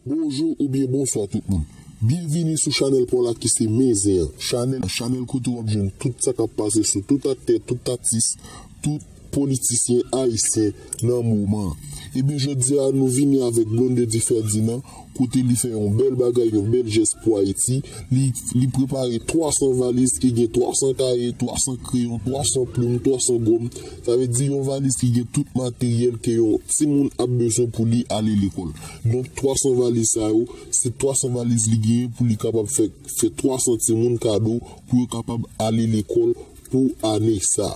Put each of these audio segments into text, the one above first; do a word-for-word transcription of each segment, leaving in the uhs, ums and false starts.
Bonjou oubyen bonswa tout moun. Byenvini sou chanèl pa w la ki se Men Zen an. Chanèl, chanèl kote w ap jwenn tout sa k ap pase sou tout aktè, tout atis, tout politisyen ayisyen nan moman an. Ebyen, jodi a, nou vini avèk Blondedy Ferdinand, kote li fè yon bèl bagay, yon bèl jès pou Ayiti. Li, li prepare twa san valiz ki gen twa san kaye, twa san kreyon, twa san plim, twa san gòm. Sa vle di yon valiz ki gen tout materyèl ke yon timoun ap bezwen pou li ale lekòl. Donk, twa san valiz sa yo, se twa san valiz li genyen pou li kapab fè, fè twa san timoun kado pou yo kapab ale lekòl pou ane sa.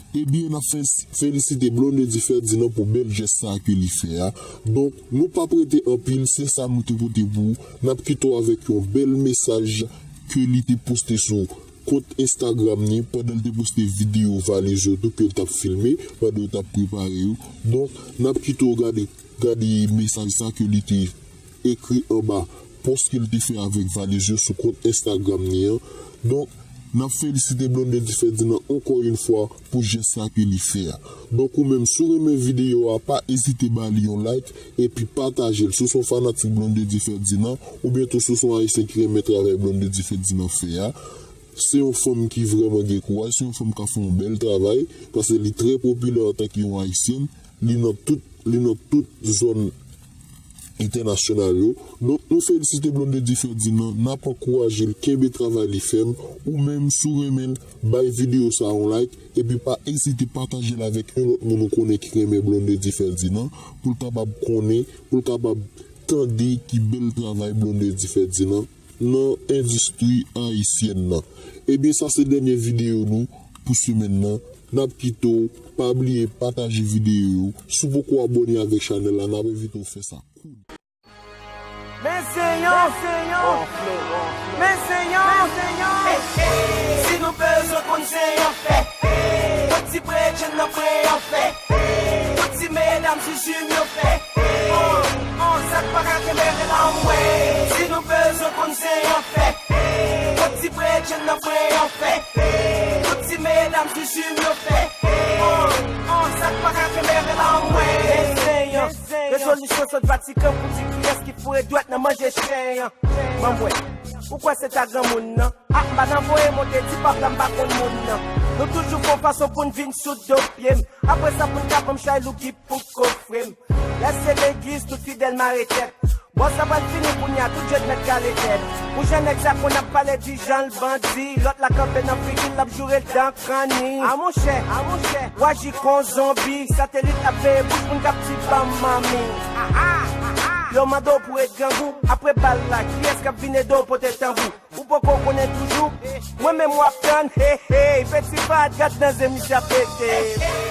Ebyen, n ap fè, felisite Blondedy Ferdinand pou bèl jès sa ke li fè a. Donk, nou p ap rete anpil, se sa nou te pote pou ou. N ap kite w avèk yon bèl mesaj ke li te poste sou kont Instagram ni, pandan l te poste videyo valiz yo tou ke l t ap filme, pandan yo t ap prepare yo. Donk, n ap kite w gade, gade mesaj sa ke li te ekri anba pòs ke l te fè avèk valiz yo sou kont Instagram ni an. Donk, n ap felisite Blondedy Ferdinand ankò yon fwa pou jès sa ke li fè a. Donk, ou menm, si w renmen videyo a, pa ezite ba li yon like epi pataje l. Si w se yon fanatik Blondedy Ferdinand, oubyen tou si w se yon ayisyen ki renmen travay Blondedy Ferdinand fè a, se yon fanm ki vrèman gen kouraj, se yon fanm k ap fè yon bèl travay, paske li trè popilè antanke yon ayisyèn, li nan tout, li nan tout zòn entènasyonal yo. Donk, nou felisite Blondedy Ferdinand, n ap ankouraje l, kenbe travay li fèm. Ou menm, si w renmen l, bay videyo sa a yon like, epi pa ezite pataje l avèk yon lòt moun ou konnen ki renmen Blondedy Ferdinand, pou l kapab konnen, pou l kapab tande ki bèl travay Blondedy Ferdinand nan endistri ayisyèn nan. Ebyen, sa se dènye videyo nou pou semèn nan. N ap kite w, pa bliye pataje videyo yo. Si w poko abòne avèk chanèl la, n ap envite w fè sa kounye a. Men Zen an, men Zen an, men Zen an. Si nou bezwen konn Zen an fè, fòk ti bredjenn nan pre an fè. Tout ti medam sou jim yo fè. On, on, sa k pa ka kenbe rele anmwe. Si nou bezwen konn Zen an fè, fòk ti bredjenn nan pre an fè. Tout ti medam sou jim yo fè. On, on, sa k pa ka kenbe rele anmwe. Men Zen an. Rezolisyon sot Vatikan pou di kiyès ki foure dwèt nan manje chen an. Ban m wè. Ou kwè se ta granmoun nan? A, m pa nan voye monte, ti pap la m pa konn moun nan. Nou toujou fè yon fason pou n vin sou do pye m. Apre sa pou n ka ban m chay Louki pou kofre m. Lè se legliz, tout fidèl mare tèt. Bò sa pral fini kounye a, tout jèt mèt kale tèt. Ou jwenn nèg sa konn ap pale di jan l bandi, lòt la kanpe nan figi l, l ap joure l dan kanni. A monchè, a monchè, w aji kon zonbi, satelit ap veye bouch moun k ap di ban m manmi. Yo mande w pou ret grangou, apre bal la, kiyès k ap vin ede w pote tanbou? Ou poko konnen toujou, mwen menm w ap tann, hey, hey, peti fad, gad nan zen misye ap pete.